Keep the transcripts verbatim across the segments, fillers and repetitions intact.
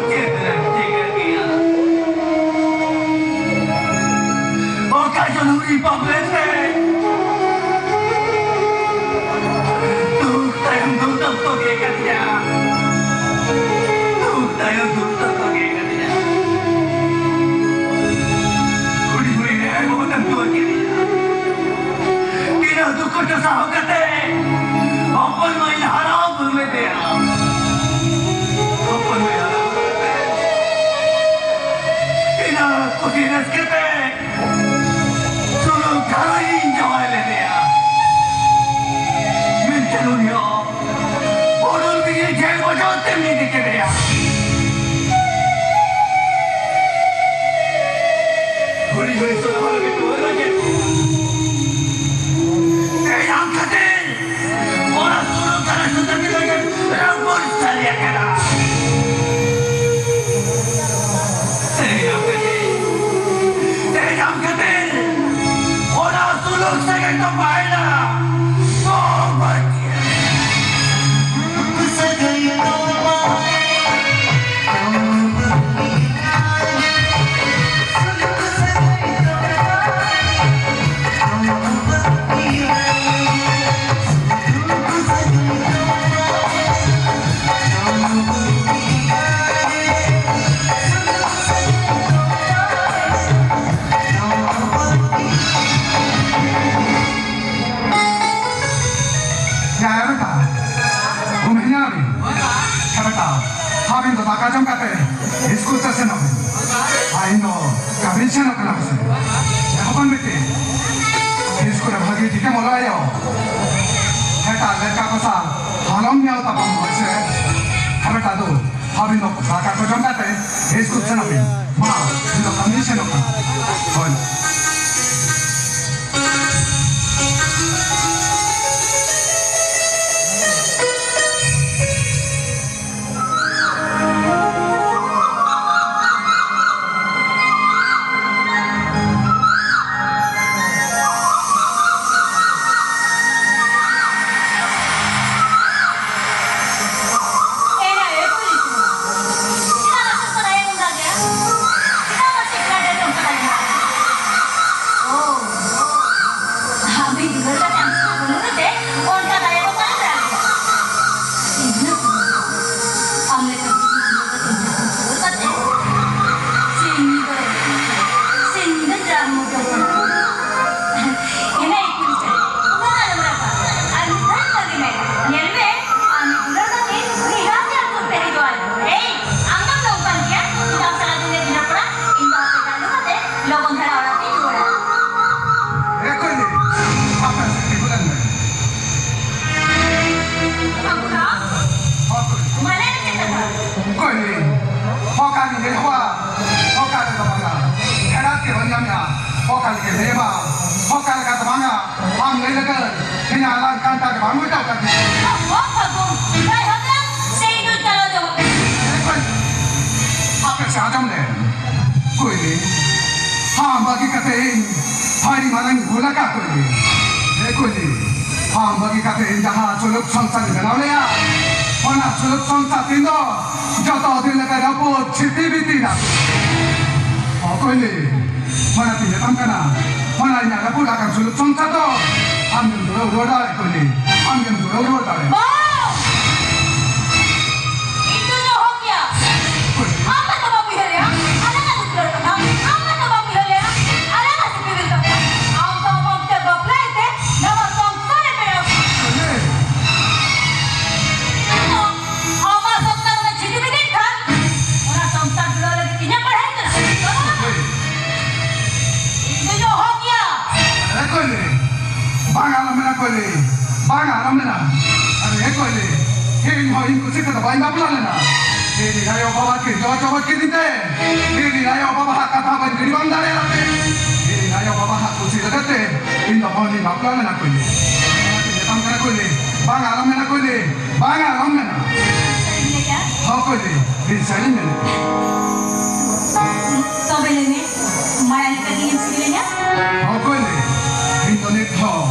ᱪᱮᱫ ᱨᱮᱢ ᱪᱤᱠᱟᱹ ᱠᱮᱭᱟ? ᱚᱠᱟ ᱡᱚᱱᱚᱢ ᱨᱤᱧ ᱯᱟᱯ ᱞᱮᱫ ᱛᱮ? ᱫᱩᱠ ᱛᱟᱭᱚᱢ ᱫᱩᱠ ᱫᱚᱢ ᱛᱚᱜᱮ ᱠᱟᱫᱤᱧᱟ᱾ ᱫᱩᱠ ᱛᱟᱭᱚᱢ ᱫᱩᱠ ᱫᱚᱢ ᱛᱚᱜᱮ ᱠᱟᱫᱤᱧᱟ᱾ ᱦᱩᱰᱤᱧ ᱦᱩᱰᱤᱧ ᱨᱮ ᱟᱭᱳ ᱵᱟᱵᱟ ᱛᱟᱢ ᱫᱩᱣᱟᱹᱨ ᱠᱮᱫᱮᱭᱟ᱾ ᱛᱤᱱᱟᱹᱜ ᱫᱩᱠ ᱠᱚᱥᱴᱚ ᱥᱟᱦᱟᱣ ᱠᱟᱛᱮ ᱦᱚᱯᱚᱱ ᱢᱟᱹᱭ ᱦᱟᱨᱟ ᱵᱩᱨᱩ ᱞᱮᱫᱮᱭᱟ᱾ ᱦᱚᱯᱚᱱ ᱢᱟᱹᱭ ᱦᱟᱨᱟ ᱵᱩᱨᱩ ᱠᱟᱛᱮ ᱛᱤᱱᱟᱹᱜ ᱠᱩᱥᱤ ᱨᱟᱹᱥᱠᱟᱹ ᱛᱮ ᱥᱩᱞᱩᱠ ᱜᱷᱟᱨᱚᱸᱡᱽ ᱤᱧ ᱡᱟᱶᱟᱭ ᱞᱮᱫᱮᱭᱟ᱾ ᱢᱮᱱᱠᱷᱟᱱ ᱩᱱᱤ ᱦᱚᱸ ᱵᱩᱰᱩᱞ ᱵᱤᱧ ᱡᱮᱞ ᱵᱚᱡᱚᱨ ᱛᱮᱢ ᱤᱫᱤ ᱠᱮᱫᱮᱭᱟ᱾ ᱦᱩᱰᱤᱧ ᱦᱩᱰᱤᱧ ᱥᱚᱱᱟ ᱵᱟᱞᱟ ᱜᱮ ᱴᱩᱣᱟᱹᱨ ᱨᱮ ᱪᱮᱫ? ᱛᱮᱦᱮᱧ ᱟᱢ ᱠᱷᱟᱹᱛᱤᱨ ᱚᱱᱟ ᱥᱩᱞᱩᱠ ᱜᱷᱟᱨᱚᱸᱡᱽ ᱥᱩᱫᱷᱟᱹᱨ ᱞᱟᱹᱜᱤᱫ ᱨᱟᱹᱯᱩᱫ ᱥᱟᱹᱨᱤ ᱟᱠᱟᱱᱟ᱾ ᱛᱮᱦᱮᱧ ᱟᱢ ᱠᱷᱟᱹᱛᱤᱨ, ᱛᱮᱦᱮᱧ ᱟᱢ ᱠᱷᱟᱹᱛᱤᱨ ᱚᱱᱟ ᱥᱩᱞᱩᱠ ᱥᱟᱹᱜᱟᱹᱭ ᱛᱚᱯᱟᱭᱮᱱᱟ᱾ ᱛᱚᱵᱟ ᱪᱮᱫ? ᱭᱟ, ᱭᱟ, ᱵᱮᱴᱟ, ᱩᱢ ᱦᱤᱡᱩᱜ ᱟᱹᱵᱤᱱ᱾ ᱦᱮᱸ, ᱵᱮᱴᱟ, ᱟᱹᱵᱤᱱ ᱫᱚ ᱫᱟᱠᱟ ᱡᱚᱢ ᱠᱟᱛᱮ ᱤᱥᱠᱩᱞ ᱛᱮ ᱥᱮᱱᱚᱜ ᱵᱤᱱ᱾ ᱟᱨ ᱤᱧ ᱫᱚ ᱠᱟᱹᱢᱤᱧ ᱥᱮᱱᱚᱜ ᱠᱟᱱᱟ ᱥᱮ᱾ ᱮᱦᱚᱵᱟᱱ ᱵᱤᱴᱤ, ᱤᱥᱠᱩᱞ ᱨᱮ ᱵᱷᱟᱹᱜᱤ ᱴᱷᱤᱠᱮᱢ ᱚᱞᱚᱜ ᱟᱭᱳ᱾ ᱮᱴᱟᱜ ᱞᱮᱠᱟ ᱠᱚ ᱥᱟᱶ ᱟᱞᱚᱢ ᱧᱮᱞ ᱛᱟᱯᱟᱢ ᱦᱳᱭ ᱥᱮ᱾ ᱦᱮᱸ ᱵᱮᱴᱟ ᱫᱩ, ᱟᱹᱵᱤᱱ ᱫᱚ ᱫᱟᱠᱟ ᱠᱚ ᱡᱚᱢ ᱠᱟᱛᱮ ᱤᱥᱠᱩᱞ ᱥᱮᱱᱚᱜ ᱵᱤᱱ᱾ ᱢᱟ, ᱤᱧ ᱫᱚ ᱠᱟᱹᱢᱤᱧ ᱥᱮᱱᱚᱜ ᱠᱟᱱᱟ᱾ ᱦᱳᱭ᱾ ᱫᱩᱞᱟᱹᱲ ᱠᱟᱛᱮ ᱟᱢ ᱥᱟᱶ ᱵᱟᱹᱱᱩᱜ ᱠᱟᱛᱮ ᱚᱱᱠᱟ ᱫᱟᱲᱮ ᱠᱚ ᱠᱟᱱ ᱨᱟᱜ ᱠᱮᱫᱟ᱾ ᱤᱧ ᱦᱚᱸ ᱟᱢ ᱞᱮᱠᱟ ᱡᱩᱫᱤ ᱫᱩᱞᱟᱹᱲ ᱠᱟᱛᱮ ᱤᱧ ᱡᱟᱦᱟᱸ ᱥᱩᱨ ᱠᱟᱛᱮ ᱥᱤᱧ ᱧᱤᱫᱟᱹ ᱥᱤᱧ ᱧᱤᱫᱟᱹ ᱡᱟᱦᱟᱸ ᱢᱚᱡᱟ ᱠᱟᱱᱟ᱾ ᱮᱱᱮᱡ ᱠᱩᱲᱤ ᱥᱮ ᱚᱱᱟ ᱟᱞᱚᱢ ᱨᱟᱯᱟᱜ᱾ ᱟᱨ ᱢᱤᱫ ᱫᱷᱟᱣ ᱚᱱᱠᱟ ᱜᱮ ᱢᱮ᱾ ᱧᱮᱞ ᱢᱮ, ᱟᱢ ᱫᱩᱞᱟᱹᱲ ᱠᱟᱛᱮ ᱩᱱᱤ ᱨᱟᱡᱽ ᱧᱮᱞ ᱥᱩᱨ ᱛᱮ ᱦᱤᱡᱩᱜᱼᱟᱭ᱾ ᱮᱭ, ᱟᱢ ᱫᱚᱢ ᱱᱚᱝᱠᱟᱱ ᱜᱮᱭᱟ, ᱤᱧ ᱫᱚ ᱟᱢ ᱥᱟᱞᱟᱜ ᱫᱩᱞᱟᱹᱲ ᱫᱩᱞᱟᱹᱲ ᱠᱚᱲᱟ, ᱤᱧ ᱫᱚ ᱟᱯᱮ ᱪᱟᱸᱫᱚ ᱠᱟᱛᱮ ᱞᱚᱜᱚᱱ ᱫᱷᱟᱨᱟ ᱚᱲᱟᱜ ᱛᱮᱧ ᱨᱩᱣᱟᱹᱲᱟ᱾ ᱮ ᱠᱚᱭᱞᱤ, ᱟᱯᱮ ᱥᱮᱫ ᱛᱤᱸᱜᱩ ᱞᱮᱱ ᱢᱮ᱾ ᱵᱟᱹᱵᱩᱨᱟᱢ? ᱦᱚᱸ, ᱠᱚᱭᱞᱤ᱾ ᱢᱟᱱᱮ ᱪᱮᱫ ᱠᱟᱛᱷᱟ? ᱠᱚᱭᱞᱤ, ᱚᱠᱟ ᱨᱮ ᱦᱮᱡ ᱦᱚᱣᱟ? ᱚᱠᱟ ᱨᱮ ᱫᱚ ᱵᱟᱝᱟ? ᱯᱷᱮᱰᱟᱛ ᱜᱮ ᱵᱟᱹᱧ ᱧᱟᱢᱮᱜᱼᱟ᱾ ᱚᱠᱟ ᱞᱮᱠᱟ ᱦᱮᱡ ᱮᱢᱟ? ᱚᱠᱟ ᱞᱮᱠᱟ ᱫᱚ ᱵᱟᱝᱟ? ᱟᱢ ᱞᱟᱹᱭ ᱞᱮᱠᱟ ᱤᱧᱟᱜ ᱟᱞᱟᱝ ᱠᱟᱱᱴᱟ ᱜᱮ ᱵᱟᱝ ᱢᱮᱴᱟᱣ ᱠᱟᱱ ᱛᱤᱧᱟ᱾ ᱚᱦᱚ, ᱯᱷᱟᱹᱜᱩᱱ, ᱡᱟᱭ ᱦᱳᱠ ᱱᱟ, ᱥᱮ ᱤᱧ ᱫᱚᱧ ᱪᱟᱞᱟᱣ ᱡᱚᱝ ᱠᱟᱱᱟ᱾ ᱮ ᱠᱚᱭᱞᱤ, ᱟᱯᱮ ᱥᱮ ᱟᱸᱡᱚᱢ ᱞᱮ᱾ ᱠᱚᱭᱞᱤ, ᱟᱢ ᱵᱟᱹᱜᱤ ᱠᱟᱛᱮ ᱤᱧ ᱟᱹᱰᱤ ᱢᱟᱨᱟᱝ ᱵᱷᱩᱞ ᱟᱠᱟᱫ ᱠᱚᱭᱞᱤ᱾ ᱮ ᱠᱚᱭᱞᱤ, ᱟᱢ ᱵᱟᱹᱜᱤ ᱠᱟᱛᱮ ᱤᱧ ᱡᱟᱦᱟᱸ ᱥᱩᱞᱩᱠ ᱥᱚᱝᱥᱟᱨ ᱤᱧ ᱵᱮᱱᱟᱣ ᱞᱮᱭᱟ, ᱚᱱᱟ ᱥᱩᱞᱩᱠ ᱥᱚᱝᱥᱟᱨ ᱛᱤᱧ ᱫᱚ ᱡᱚᱛᱚ ᱫᱤᱱ ᱞᱮᱠᱟ ᱨᱟᱹᱯᱩᱫ ᱪᱷᱤᱛᱤ ᱵᱤᱛᱤ ᱮᱱᱟ᱾ ᱚ ᱠᱚᱭᱞᱤ, ᱚᱱᱟᱛᱤᱧ ᱢᱮᱛᱟᱢ ᱠᱟᱱᱟ, ᱚᱱᱟ ᱤᱧᱟᱜ ᱨᱟᱹᱯᱩᱫ ᱟᱠᱟᱱ ᱥᱩᱞᱩᱠ ᱥᱚᱝᱥᱟᱨ ᱫᱚ ᱟᱢ ᱜᱮᱢ ᱡᱩᱲᱟᱹᱣ ᱨᱩᱣᱟᱹᱲ ᱫᱟᱲᱮᱭᱟᱜ ᱠᱚᱭᱞᱤ, ᱟᱢ ᱜᱮᱢ ᱡᱩᱲᱟᱹᱣ ᱨᱩᱣᱟᱹᱲ ᱫᱟᱲᱮᱭᱟᱜ᱾ ᱵᱟᱝ! ᱤᱧ ᱫᱚᱧ ᱚᱦᱚ ᱠᱮᱭᱟ᱾ ᱠᱚᱭᱞᱤ᱾ ᱟᱢ ᱢᱟᱛᱚ ᱵᱟᱢ ᱩᱭᱦᱟᱹᱨᱮᱜᱼᱟ, ᱟᱞᱟᱝᱟᱜ ᱫᱩᱯᱲᱟᱹᱲ ᱠᱟᱛᱷᱟ᱾ ᱟᱢ ᱢᱟᱛᱚ ᱵᱟᱢ ᱩᱭᱦᱟᱹᱨᱮᱜᱼᱟ, ᱟᱞᱟᱝᱟᱜ ᱥᱤᱯᱤᱵᱤᱞ ᱠᱟᱛᱷᱟ᱾ ᱟᱢ ᱫᱚ ᱟᱢ ᱟᱢᱛᱮ ᱵᱟᱯᱞᱟᱭᱮᱱ ᱛᱮ ᱱᱟᱣᱟ ᱥᱚᱝᱥᱟᱨ ᱮ ᱵᱮᱱᱟᱣ ᱠᱮᱫᱟ᱾ ᱠᱚᱭᱞᱤ᱾ ᱤᱧ ᱫᱚ ᱟᱢᱟᱜ ᱥᱚᱝᱥᱟᱨ ᱚᱱᱟ ᱡᱷᱤᱴᱤ ᱵᱤᱴᱤ ᱠᱷᱟᱱ, ᱚᱱᱟ ᱥᱚᱝᱥᱟᱨ ᱡᱩᱲᱟᱹᱣ ᱞᱟᱹᱜᱤᱫ ᱤᱧᱮᱢ ᱯᱟᱲᱦᱟᱣ ᱠᱟᱱᱟ᱾ ᱤᱧ ᱫᱚᱧ ᱚᱦᱚ ᱠᱮᱭᱟ᱾ ᱮ ᱠᱚᱭᱞᱤ, ᱵᱟᱝ ᱟᱞᱚᱢ ᱢᱮᱱᱟ ᱠᱚᱭᱞᱤ, ᱵᱟᱝ ᱟᱞᱚᱢ ᱢᱮᱱᱟ᱾ ᱟᱨ ᱮ ᱠᱚᱭᱞᱤ, ᱤᱧ ᱦᱚᱸ ᱤᱧ ᱠᱩᱥᱤ ᱛᱮᱫᱚ ᱵᱟᱹᱧ ᱵᱟᱯᱞᱟ ᱞᱮᱱᱟ᱾ ᱤᱧ ᱨᱮᱱ ᱟᱭᱳ ᱵᱟᱵᱟ ᱠᱤᱱ ᱡᱚ ᱪᱚᱵᱚᱡ ᱠᱤᱫᱤᱧ ᱛᱮ, ᱤᱧ ᱨᱮᱱ ᱟᱭᱳ ᱵᱟᱵᱟ ᱦᱟᱜ ᱠᱟᱛᱷᱟ ᱵᱟᱹᱧ ᱜᱤᱰᱤ ᱵᱟᱝ ᱫᱟᱲᱮᱭᱟᱜ ᱛᱮ, ᱤᱧ ᱨᱮᱱ ᱟᱭᱳ ᱵᱟᱵᱟ ᱦᱟᱜ ᱠᱩᱥᱤ ᱞᱮᱠᱟᱛᱮ ᱤᱧ ᱫᱚ ᱵᱟᱹᱧ ᱵᱟᱯᱞᱟ ᱞᱮᱱᱟ ᱠᱚᱭᱞᱤ᱾ ᱚᱱᱟᱛᱮ ᱢᱮᱛᱟᱢ ᱠᱟᱱᱟ ᱠᱚᱭᱞᱤ, ᱵᱟᱝ ᱟᱞᱚᱢ ᱢᱮᱱᱟ ᱠᱚᱭᱞᱤ᱾ ᱵᱟᱝᱟ, ᱵᱟᱝ ᱢᱮᱱᱟ᱾ ᱥᱟᱹᱨᱤᱢ ᱞᱟᱹᱭᱟ? ᱦᱚᱸ, ᱠᱚᱭᱞᱤ, ᱤᱧ ᱥᱟᱹᱨᱤᱧ ᱢᱮᱱᱟ᱾ ᱛᱚᱵᱮ ᱞᱟᱹᱭ ᱢᱮ, ᱢᱟᱲᱟᱝ ᱞᱮᱠᱟ ᱜᱮᱢ ᱥᱤᱵᱤᱞᱤᱧᱟ? ᱦᱚᱸ, ᱠᱚᱭᱞᱤ, ᱤᱧ ᱫᱚ ᱱᱤᱛ ᱦᱚᱸ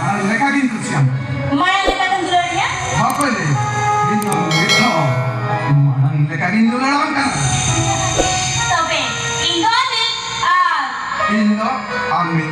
ᱢᱟᱲᱟᱝ ᱞᱮᱠᱟ ᱜᱤᱧ ᱠᱩᱥᱤᱭᱟᱢᱟ᱾ ᱢᱟᱲᱟᱝ ᱞᱮᱠᱟ ᱜᱮᱢ ᱫᱩᱞᱟᱹᱲᱤᱧᱟ? ᱦᱚᱸ, ᱠᱚᱭᱞᱤ, ᱤᱧ ᱫᱚ ᱱᱤᱛ ᱦᱚᱸ ᱢᱟᱲᱟᱝ ᱞᱮᱠᱟ ᱜᱤᱧ ᱫᱩᱞᱟᱹᱲᱟᱢ ᱠᱟᱱᱟ᱾ ᱛᱚᱵᱮ, ᱤᱧ ᱫᱚ ᱟᱢᱤᱡ ᱟᱨ ᱤᱧ ᱫᱚ ᱟᱢᱤᱡ᱾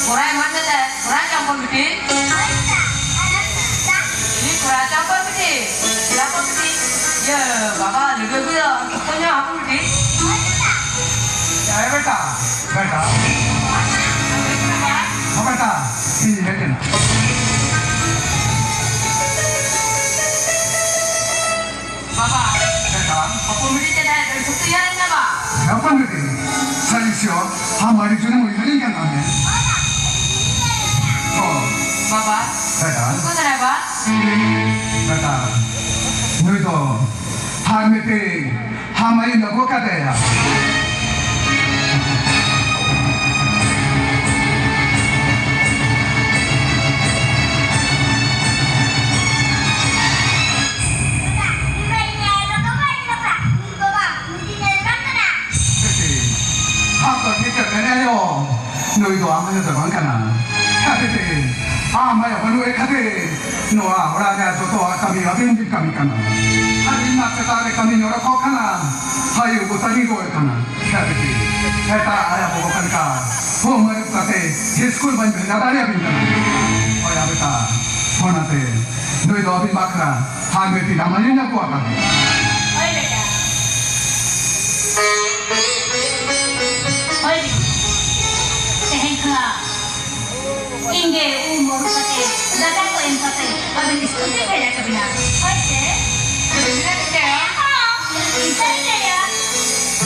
ᱠᱚᱲᱟᱭ ᱢᱟᱱ ᱢᱮᱛᱟᱭ, ᱠᱚᱲᱟᱭ ᱪᱟᱢᱯᱟ ᱵᱤᱴᱤ᱾ ᱤᱧ ᱠᱚᱲᱟᱭ ᱪᱟᱢᱯᱟ ᱵᱤᱴᱤ, ᱪᱟᱢᱯᱟ ᱵᱤᱴᱤ᱾ ᱤᱭᱟᱹ, ᱵᱟᱵᱟ, ᱞᱟᱹᱰᱩ ᱟᱹᱜᱩᱭᱟ, ᱚᱠᱚᱭ ᱧᱚᱜ ᱦᱟᱯᱩ ᱵᱤᱴᱤ᱾ ᱮ ᱵᱮᱴᱟ, ᱵᱮᱴᱟ᱾ ᱦᱮᱸ ᱵᱮᱴᱟ, ᱤᱧ ᱦᱮᱡ ᱮᱱᱟ᱾ ᱵᱟᱵᱟ, ᱵᱮᱴᱟ᱾ ᱦᱚᱯᱚᱱ ᱵᱤᱴᱤ ᱪᱮᱫ ᱮ ᱥᱚᱠᱛᱤ ᱧᱮᱞ ᱧᱟᱢᱟ? ᱦᱮᱸ, ᱦᱚᱯᱚᱱ ᱵᱤᱴᱤ᱾ ᱥᱟᱹᱨᱤ ᱥᱤᱭᱳᱨ, ᱟᱢ ᱟᱹᱰᱤ ᱡᱳᱨᱮᱢ ᱩᱭᱦᱟᱹᱨᱤᱧ ᱠᱟᱱ ᱛᱟᱦᱮᱸ᱾ ᱚ᱾ ᱵᱟᱵᱟ᱾ ᱵᱮᱴᱟ᱾ ᱚᱠᱚᱭ ᱠᱟᱱᱟᱭ ᱵᱟ? ᱵᱮᱴᱟ, ᱱᱩᱭ ᱫᱚ ᱟᱨ ᱢᱤᱫᱴᱤᱡ ᱦᱟᱢᱟᱭᱤᱱ ᱟᱹᱜᱩ ᱠᱟᱫᱮᱭᱟ᱾ ᱵᱤᱴᱤ, ᱟᱢ ᱫᱚ ᱴᱷᱤᱠ ᱜᱮ ᱢᱮᱱᱮᱫ ᱟᱭᱳ, ᱱᱩᱭ ᱫᱚ ᱟᱢ ᱟᱭᱳ ᱫᱚ ᱵᱟᱝ ᱠᱟᱱᱟ᱾ ᱦᱮᱸ ᱵᱤᱴᱤ, ᱟᱢ ᱟᱭᱳ ᱵᱟᱹᱱᱩᱜ ᱮ ᱠᱷᱟᱹᱛᱤᱨ ᱱᱚᱣᱟ ᱚᱲᱟᱜ ᱨᱮᱭᱟᱜ ᱡᱚᱛᱚᱣᱟᱜ ᱠᱟᱹᱢᱤ ᱟᱹᱵᱤᱱ ᱵᱤᱱ ᱠᱟᱹᱢᱤ ᱠᱟᱱᱟ᱾ ᱟᱨ ᱤᱧ ᱢᱟ ᱥᱮᱛᱟᱜ ᱨᱮ ᱠᱟᱹᱢᱤ ᱧᱚᱨᱚᱠᱚᱜ ᱠᱟᱱᱟ, ᱟᱭᱳ ᱠᱚ ᱛᱟᱺᱜᱤ ᱜᱚᱫ ᱠᱟᱱᱟ᱾ ᱦᱮᱸ ᱵᱤᱴᱤ, ᱮᱴᱟᱜ ᱟᱭᱳ ᱵᱟᱵᱟ ᱠᱚ ᱞᱮᱠᱟ ᱦᱳᱢ ᱟᱹᱨᱩᱵ ᱠᱟᱛᱮ ᱤᱥᱠᱩᱞ ᱵᱟᱹᱧ ᱵᱷᱮᱡᱟ ᱫᱟᱲᱮᱭᱟᱵᱤᱱ ᱠᱟᱱᱟ᱾ ᱦᱳᱭ ᱵᱮᱴᱟ, ᱚᱱᱟᱛᱮ ᱱᱩᱭ ᱫᱚ ᱟᱹᱵᱤᱱ ᱵᱟᱠᱷᱨᱟ ᱟᱨ ᱢᱤᱫᱴᱤᱡ ᱨᱟᱢᱟᱭᱚᱱ ᱟᱹᱜᱩ ᱟᱠᱟᱫᱟ᱾ ᱦᱳᱭ ᱵᱮᱴᱟ᱾ ᱦᱳᱭ ᱵᱤᱴᱤ᱾ ᱛᱮᱦᱮᱧ ᱠᱷᱚᱱᱟᱜ ᱤᱧ ᱜᱮ ᱩᱢ ᱟᱹᱨᱩᱵ ᱠᱟᱛᱮ, ᱫᱟᱠᱟ ᱠᱚ ᱮᱢ ᱠᱟᱛᱮ, ᱟᱹᱵᱤᱱ ᱤᱥᱠᱩᱞ ᱛᱮ ᱵᱷᱮᱡᱟ ᱠᱟᱵᱤᱱᱟ᱾ ᱦᱳᱭ ᱥᱮ? ᱦᱚᱸ, ᱤᱧ ᱥᱟᱹᱨᱤ ᱜᱮᱭᱟ᱾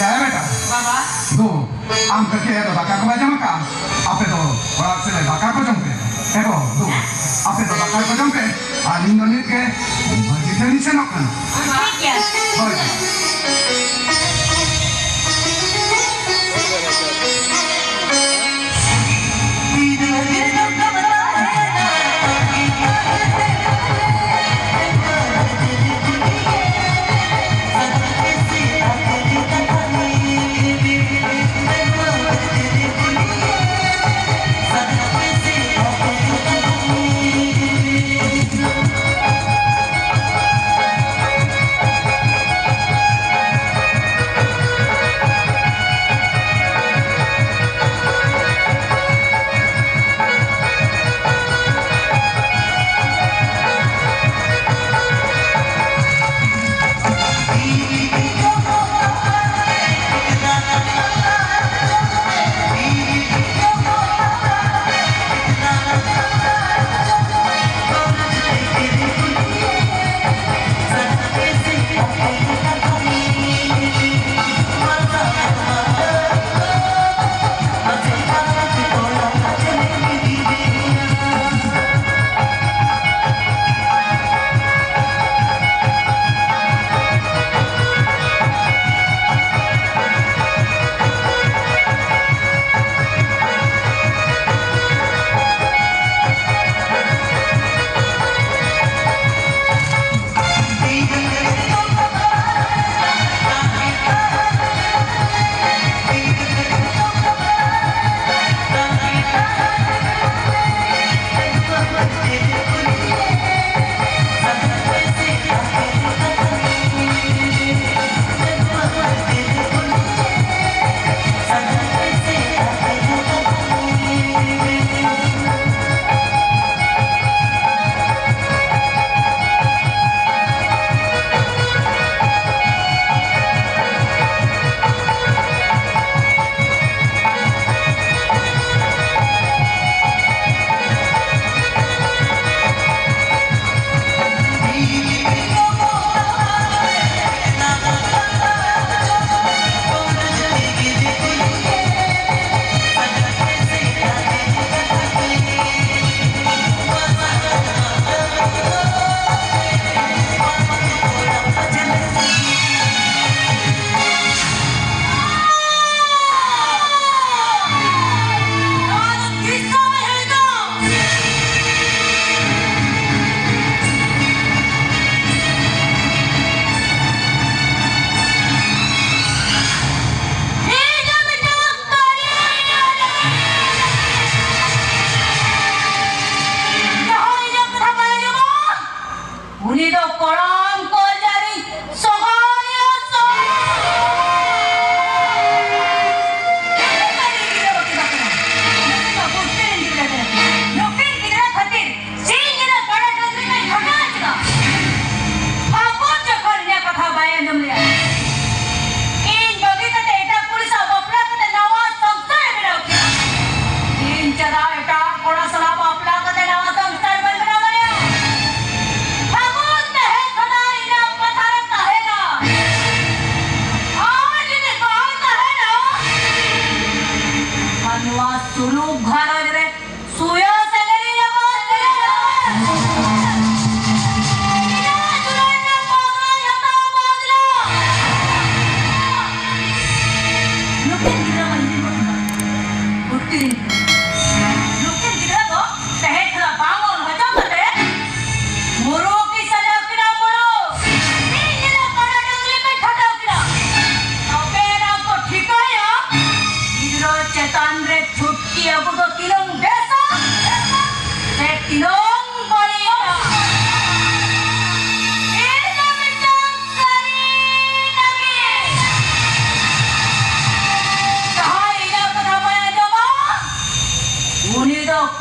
ᱦᱮᱸ ᱵᱮᱴᱟ᱾ ᱵᱟᱵᱟ᱾ ᱫᱩ, ᱟᱢ ᱠᱟᱹᱠᱤ ᱟᱭᱳ ᱫᱚ ᱫᱟᱠᱟ ᱠᱚ ᱵᱟᱭ ᱡᱚᱢ ᱟᱠᱟᱫᱼᱟ? ᱟᱯᱮ ᱫᱚ ᱚᱲᱟᱜ ᱥᱮᱫ ᱨᱮ ᱫᱟᱠᱟ ᱠᱚ ᱡᱚᱢ ᱯᱮ᱾ ᱮ ᱜᱚ, ᱫᱩ, ᱟᱯᱮ ᱫᱚ ᱫᱟᱠᱟ ᱠᱚ ᱡᱚᱢ ᱯᱮ᱾ ᱟᱨ ᱤᱧ ᱫᱚ ᱱᱤᱛ ᱜᱮ ᱢᱟᱹᱡᱷᱤ ᱴᱷᱮᱱ ᱤᱧ ᱥᱮᱱᱚᱜ ᱠᱟᱱᱟ᱾ ᱴᱷᱤᱠ ᱜᱮᱭᱟ᱾ ᱦᱳᱭ᱾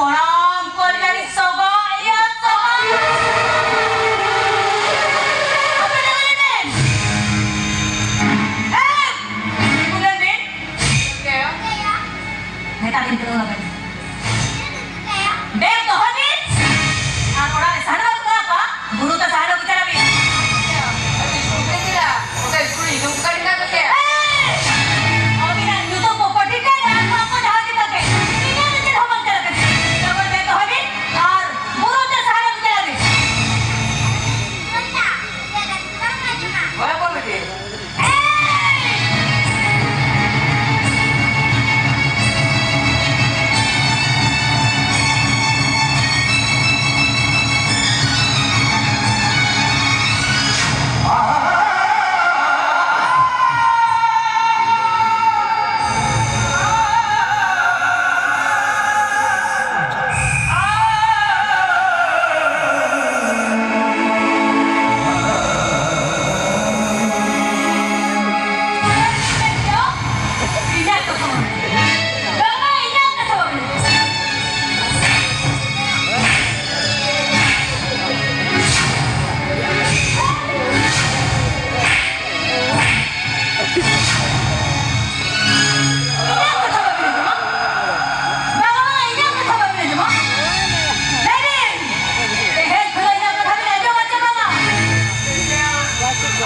ᱠᱚᱲᱟᱢ ᱠᱚᱞᱡᱟᱨᱤ ᱥᱚᱜᱚᱜ ᱤᱭᱟᱹ ᱥᱚᱜᱚᱜ᱾ ᱟᱯᱮ ᱫᱚ ᱞᱟᱹᱭ ᱵᱮᱱ᱾ ᱮᱭ! ᱠᱩᱞᱟᱹ ᱵᱤᱱ᱾ ᱢᱮᱛᱟ ᱵᱤᱱ ᱛᱟᱹᱨᱩᱵ ᱟᱵᱮᱱ᱾ ᱵᱮᱜᱽ ᱫᱚᱦᱚᱭ ᱵᱤᱱ᱾ ᱟᱨ ᱚᱲᱟᱜ ᱨᱮ ᱥᱟᱦᱟᱱ ᱵᱟᱹᱱᱩᱜ ᱠᱚᱣᱟ᱾ ᱵᱩᱨᱩ ᱛᱮ ᱥᱟᱦᱟᱱ ᱟᱹᱜᱩ ᱪᱟᱞᱟᱜ ᱵᱤᱱ᱾ ᱮᱭ! ᱟᱹᱵᱤᱱᱟᱜ ᱧᱩᱛᱩᱢ ᱠᱚ ᱯᱟᱹᱴᱤ ᱠᱟᱭ ᱟᱨ ᱱᱚᱣᱟ ᱠᱚ ᱡᱟᱦᱟᱸ ᱜᱮ ᱛᱟᱯᱮ᱾ ᱤᱧᱟᱹᱜ ᱫᱚ ᱪᱮᱫ ᱦᱚᱸ ᱵᱟᱝ ᱪᱟᱞᱟᱜ ᱠᱟᱱᱟ᱾ ᱞᱚᱜᱚᱱ ᱵᱮᱜᱽ ᱫᱚᱦᱚᱭ ᱵᱤᱱ ᱟᱨ ᱵᱩᱨᱩ ᱛᱮ ᱥᱟᱦᱟᱱ ᱟᱹᱜᱩ ᱪᱟᱞᱟᱜ ᱵᱤᱱ᱾ ᱵᱟᱵᱟ ᱵᱤᱴᱤ᱾ ᱤᱧᱟᱹᱜ ᱠᱟᱛᱷᱟ ᱵᱟᱵᱤᱱ ᱟᱸᱡᱚᱢᱟ? ᱵᱟᱵᱟ, ᱤᱧᱟᱹᱜ ᱠᱟᱛᱷᱟ ᱵᱟᱵᱤᱱ ᱟᱸᱡᱚᱢᱟ? ᱞᱟᱹᱭ ᱵᱤᱱ, ᱛᱮᱦᱮᱧ ᱠᱷᱚᱱᱟᱜ ᱤᱧᱟᱹᱜ ᱠᱟᱛᱷᱟ ᱵᱤᱱ ᱟᱸᱡᱚᱢᱟ ᱪᱮ ᱵᱟᱝᱟ?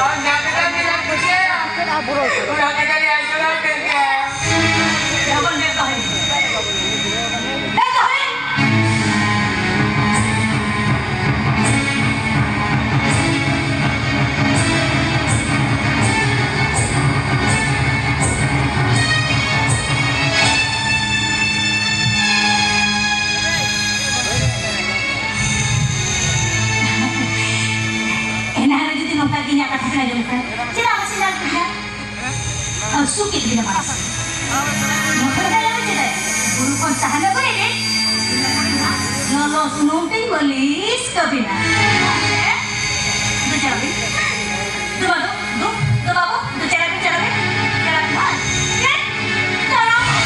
ᱟᱢ ᱡᱟᱦᱟᱸ ᱠᱟᱛᱷᱟ ᱵᱤᱱ ᱞᱟᱹᱭ ᱠᱮᱫᱟ, ᱚᱱᱟ ᱠᱟᱛᱷᱟ ᱞᱤᱧ ᱟᱸᱡᱚᱢ ᱟᱠᱟᱫ ᱜᱮᱭᱟ᱾ ᱞᱚᱜᱚᱱ ᱵᱮᱜᱽ ᱫᱚᱦᱚᱭ ᱢᱮ᱾ ᱵᱮᱜᱽ ᱫᱚᱦᱚᱭ ᱢᱮ᱾ ᱮᱱᱟᱝ ᱨᱮ ᱡᱩᱫᱤ ᱱᱚᱝᱠᱟ ᱜᱮ ᱤᱧᱟᱹᱜ ᱠᱟᱛᱷᱟ ᱵᱮᱱ ᱟᱸᱡᱚᱢ ᱠᱷᱟᱱ, ᱪᱮᱫᱟᱜ ᱵᱟᱹᱧ ᱧᱟᱢ ᱠᱮᱫᱟ? ᱟᱹᱥᱩ ᱠᱮᱫ ᱵᱤᱱᱟ ᱢᱟᱨᱟᱝ᱾ ᱱᱚᱝᱠᱟ ᱫᱚ ᱟᱞᱚ ᱪᱮᱫᱟᱜ? ᱵᱩᱨᱩ ᱠᱷᱚᱱ ᱥᱟᱦᱟᱱ ᱟᱹᱜᱩᱭ ᱵᱤᱱ᱾ ᱞᱚᱞᱚ ᱥᱩᱱᱩᱢ ᱛᱤᱧ ᱢᱟᱹᱞᱤᱥ ᱠᱟᱵᱤᱱᱟ᱾ ᱫᱩ ᱪᱟᱞᱟᱜ ᱵᱤᱱ᱾ ᱫᱩ ᱵᱟᱹᱵᱩ, ᱫᱩ, ᱫᱩ ᱵᱟᱹᱵᱩ, ᱫᱩ ᱪᱟᱞᱟᱜ ᱵᱤᱱ, ᱪᱟᱞᱟᱜ ᱵᱤᱱ᱾ ᱪᱟᱞᱟᱜ ᱵᱤᱱ, ᱦᱳᱭ᱾ ᱪᱟᱞᱟᱜ ᱵᱤᱱ᱾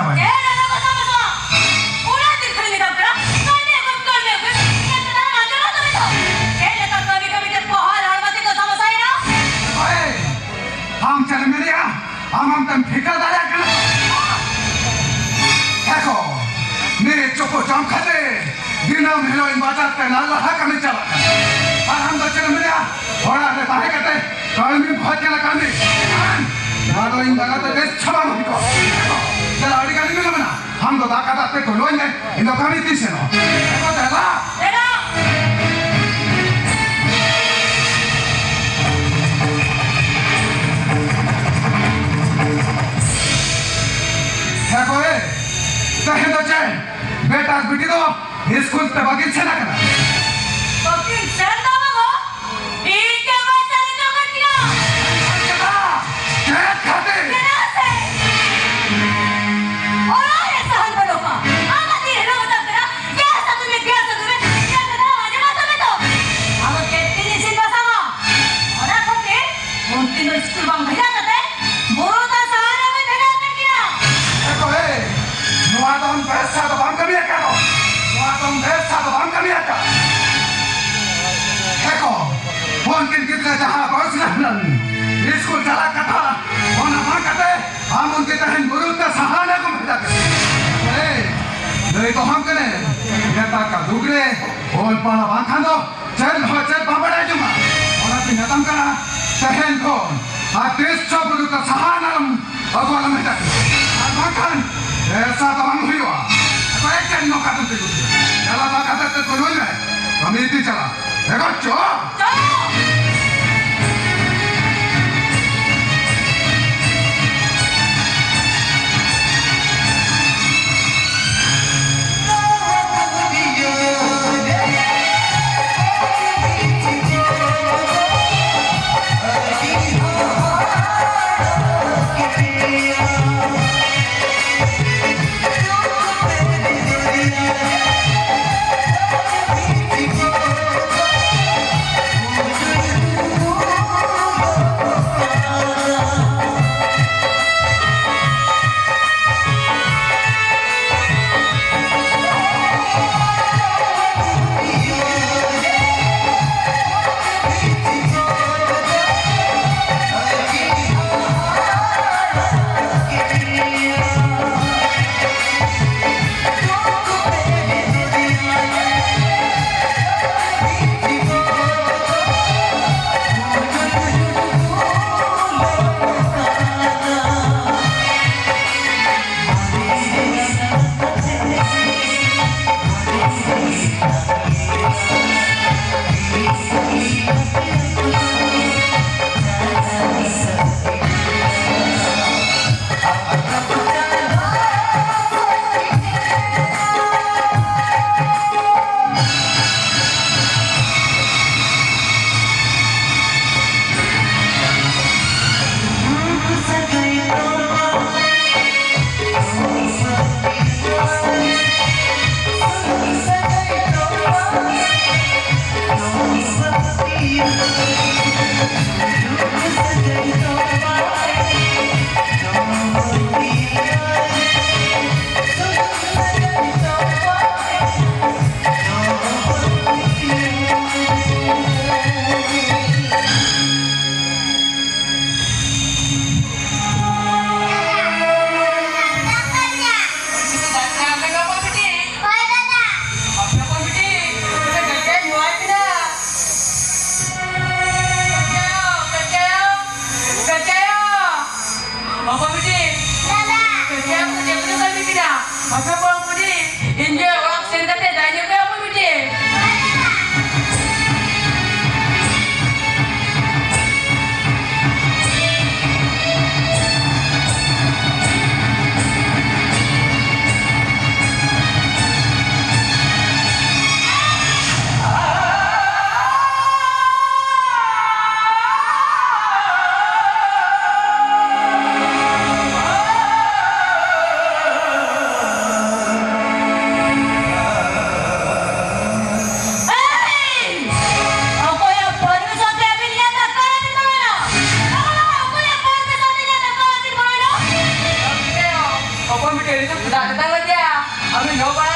ᱪᱮᱫ ᱞᱮᱠᱟ ᱠᱚ ᱥᱟᱢᱟᱥᱟ? ᱚᱱᱟ ᱛᱤᱨ ᱠᱷᱚᱱ ᱜᱮ ᱫᱟᱢ ᱠᱟᱱᱟ᱾ ᱠᱟᱹᱢᱤ ᱟᱹᱜᱩ, ᱠᱟᱹᱢᱤ ᱟᱹᱜᱩ᱾ ᱪᱮᱫ ᱞᱮᱠᱟ ᱫᱟᱢ ᱟᱸᱡᱚᱢᱟ ᱛᱚᱵᱮ ᱛᱚ? ᱪᱮᱫ ᱞᱮᱠᱟ ᱠᱟᱹᱢᱤ ᱠᱟᱹᱢᱤ ᱛᱮ ᱯᱚᱦᱟ ᱦᱚᱲᱢᱚ ᱛᱤ ᱠᱚ ᱥᱟᱢᱟᱥᱟᱭᱮᱱᱟ? ᱳᱭ, ᱟᱢ ᱪᱮᱫ ᱮᱢ ᱢᱮᱱᱮᱜᱼᱟ? ᱟᱢ ᱟᱢ ᱛᱮᱢ ᱴᱷᱤᱠᱟᱹ ᱫᱟᱲᱮᱭᱟᱜ ᱠᱟᱱᱟ? ᱦᱮᱸ ᱠᱚ, ᱱᱤᱭᱟᱹ ᱪᱚᱠᱚ ᱡᱚᱢ ᱠᱷᱟᱹᱛᱤᱨ ᱫᱤᱱᱟᱹᱢ ᱦᱤᱞᱳᱜ ᱤᱧ ᱵᱟᱡᱟᱨ ᱛᱮ ᱱᱟᱞᱦᱟ ᱠᱟᱹᱢᱤ ᱪᱟᱞᱟᱜ ᱠᱟᱱᱟ᱾ ᱟᱨ ᱟᱢ ᱫᱚ ᱪᱮᱫ ᱮᱢ ᱢᱮᱱᱮᱜᱼᱟ? ᱚᱲᱟᱜ ᱨᱮ ᱛᱟᱦᱮᱸ ᱠᱟᱛᱮ ᱠᱟᱹᱢᱤᱢ ᱠᱷᱚᱡ ᱠᱟᱱᱟ ᱠᱟᱹᱢᱤ᱾ ᱱᱚᱣᱟ ᱫᱚ ᱤᱧ ᱞᱟᱜᱟ ᱛᱮ ᱵᱮᱥ ᱪᱷᱟᱵᱟ ᱦᱩᱭ ᱠᱚᱜᱼᱟ᱾ ᱪᱟᱞᱟᱜ ᱟᱹᱰᱤ ᱜᱟᱱ ᱤᱧ ᱢᱮᱱᱟ᱾ ᱟᱢ ᱫᱚ ᱫᱟᱠᱟ ᱫᱟᱜ ᱛᱮ ᱠᱚᱞᱚᱧ ᱢᱮ, ᱤᱧ ᱫᱚ ᱠᱟᱹᱢᱤ ᱛᱤᱧ ᱥᱮᱱᱚᱜᱼᱟ᱾ ᱮ ᱜᱚ ᱫᱮᱞᱟ᱾ ᱮᱨᱟ! ᱦᱮᱸ ᱜᱚ, ᱮ, ᱛᱮᱦᱮᱧ ᱫᱚ ᱪᱮᱫ? ᱵᱮᱴᱟ ᱟᱨ ᱵᱤᱴᱤ ᱫᱚ ᱥᱠᱩᱞ ᱛᱮ ᱵᱟᱹᱜᱤᱱ ᱥᱮᱱ ᱟᱠᱟᱱᱟ᱾ ᱵᱟᱹᱠᱤᱱ ᱥᱮᱱ ᱫᱚ ᱵᱟᱵᱟ, ᱤᱧ ᱜᱮ ᱵᱟᱹᱧ ᱥᱮᱱ ᱦᱚᱪᱚ ᱠᱟᱫ ᱠᱤᱱᱟ᱾ ᱪᱮᱫᱟᱜ? ᱪᱮᱫ ᱠᱷᱟᱹᱛᱤᱨ? ᱪᱮᱫᱟᱜ ᱥᱮ? ᱚᱲᱟᱜ ᱨᱮ ᱥᱟᱦᱟᱱ ᱵᱟᱹᱱᱩᱜᱼᱟ᱾ ᱟᱢᱟᱜ ᱛᱤ ᱦᱤᱞᱳᱜ ᱢᱮᱛᱟᱢ ᱠᱟᱱᱟ, ᱜᱮᱥ ᱟᱹᱜᱩᱭ ᱢᱮ, ᱜᱮᱥ ᱟᱹᱜᱩᱭ ᱢᱮ᱾ ᱪᱮᱫ ᱠᱟᱛᱷᱟ ᱟᱸᱡᱚᱢᱟ ᱛᱚᱵᱮ ᱛᱚ? ᱟᱫᱚ ᱪᱮᱫ ᱛᱤᱧ ᱤᱥᱤᱱ ᱵᱟᱥᱟᱝᱟ? ᱚᱱᱟ ᱠᱷᱟᱹᱛᱤᱨ ᱩᱱᱠᱤᱱ ᱫᱚ ᱥᱠᱩᱞ ᱵᱟᱝ ᱵᱷᱮᱡᱟ ᱠᱟᱛᱮ ᱵᱩᱨᱩ ᱛᱮ ᱥᱟᱦᱟᱱ ᱟᱹᱜᱩᱭ ᱵᱷᱮᱡᱟ ᱠᱮᱫ ᱠᱤᱱᱟ᱾ ᱮ ᱜᱚ, ᱮ, ᱱᱚᱣᱟ ᱫᱚ ᱟᱢ ᱵᱮᱥ ᱥᱟᱶ ᱫᱚ ᱵᱟᱢ ᱠᱟᱹᱢᱤ ᱟᱠᱟᱫ᱾ ᱱᱚᱣᱟ ᱫᱚ ᱟᱢ ᱵᱮᱥ ᱥᱟᱶ ᱫᱚ ᱵᱟᱢ ᱠᱟᱹᱢᱤ ᱟᱠᱟᱫ᱾ ᱮ ᱜᱚ, ᱩᱱᱠᱤᱱ ᱜᱤᱫᱽᱨᱟᱹ ᱡᱟᱦᱟᱸ ᱵᱚᱭᱚᱥ ᱨᱮ ᱦᱩᱱᱟᱹᱝ ᱥᱠᱩᱞ ᱪᱟᱞᱟᱜ ᱠᱟᱛᱷᱟ, ᱚᱱᱟ ᱵᱟᱝ ᱠᱟᱛᱮ ᱟᱢ ᱩᱱᱠᱤᱱ ᱛᱮᱦᱮᱧ ᱵᱩᱨᱩ ᱛᱮ ᱥᱟᱦᱟᱱ ᱟᱹᱜᱩᱢ ᱵᱷᱮᱡᱟ ᱠᱮᱫᱟ᱾ ᱮ, ᱞᱟᱹᱭ ᱫᱚᱦᱚᱢ ᱠᱟᱹᱱᱟᱹᱧ, ᱱᱮᱛᱟᱨ ᱠᱟ ᱫᱩᱜᱽ ᱨᱮ ᱚᱞ ᱯᱟᱲᱦᱟᱣ ᱵᱟᱝᱠᱷᱟᱱ ᱫᱚ ᱪᱮᱫ ᱦᱚᱸ ᱪᱮᱫ ᱵᱟᱢ ᱵᱟᱲᱟᱭ ᱡᱚᱝᱟ᱾ ᱚᱱᱟᱛᱮᱧ ᱢᱮᱛᱟᱢ ᱠᱟᱱᱟ, ᱛᱮᱦᱮᱧ ᱠᱷᱚᱱ ᱟᱨ ᱛᱤᱥ ᱪᱚ ᱵᱩᱨᱩ ᱛᱮ ᱥᱟᱦᱟᱱ ᱟᱞᱚᱢ ᱟᱹᱜᱩ ᱟᱞᱚᱢ ᱦᱮᱡ ᱟᱠᱟᱱᱟ᱾ ᱟᱨ ᱵᱟᱝᱠᱷᱟᱱ ᱵᱮᱥᱟ ᱫᱚ ᱵᱟᱝ ᱦᱩᱭᱩᱜᱼᱟ᱾ ᱮᱠᱫᱚᱢ ᱮᱠᱮᱱ ᱱᱚᱝᱠᱟ ᱛᱮᱢ ᱛᱤᱸᱜᱩ ᱠᱮᱫᱟ᱾ ᱫᱮᱞᱟ ᱫᱟᱠᱟ ᱛᱮ ᱠᱩᱞᱩᱭ ᱢᱮ᱾ ᱠᱟᱹᱢᱤ ᱤᱫᱤ ᱪᱟᱞᱟᱜ᱾ ᱮᱜᱚ ᱪᱚ᱾ ᱪᱚ᱾ ᱚᱠᱚᱭ ᱵᱤᱴᱤ? ᱫᱟᱫᱟ᱾ ᱪᱮᱫ ᱠᱚ, ᱪᱮᱫ ᱠᱚ ᱠᱟᱹᱢᱤ ᱠᱮᱫᱟ? ᱟᱯᱮ ᱠᱚ ᱵᱩᱰᱷᱤ, ᱤᱧ ᱜᱮ ᱚᱲᱟᱜ ᱥᱮᱱ ᱠᱟᱛᱮ ᱫᱟᱭ ᱧᱚᱜ ᱠᱟᱭᱟ ᱵᱩᱰᱷᱤ᱾ ᱚᱠᱚᱭᱟᱜ permission ᱛᱮ ᱟᱹᱵᱤᱱ ᱤᱧᱟᱹᱜ ᱫᱟᱠᱟ ᱟᱹᱵᱤᱱ ᱵᱚᱞᱚᱭᱮᱱᱟ? ᱚᱠᱚᱭᱟᱜ permission ᱛᱮ ᱤᱧᱟᱹᱜ ᱫᱟᱠᱟ ᱟᱹᱵᱤᱱ ᱵᱚᱞᱚᱭᱮᱱᱟ? ᱚᱠᱚᱭ ᱢᱤᱫᱴᱮᱱ ᱱᱤᱛᱚᱜ ᱫᱟᱜ ᱫᱟᱜ ᱞᱟᱹᱜᱤᱫ ᱟᱹᱵᱤᱱ ᱱᱚᱣᱟ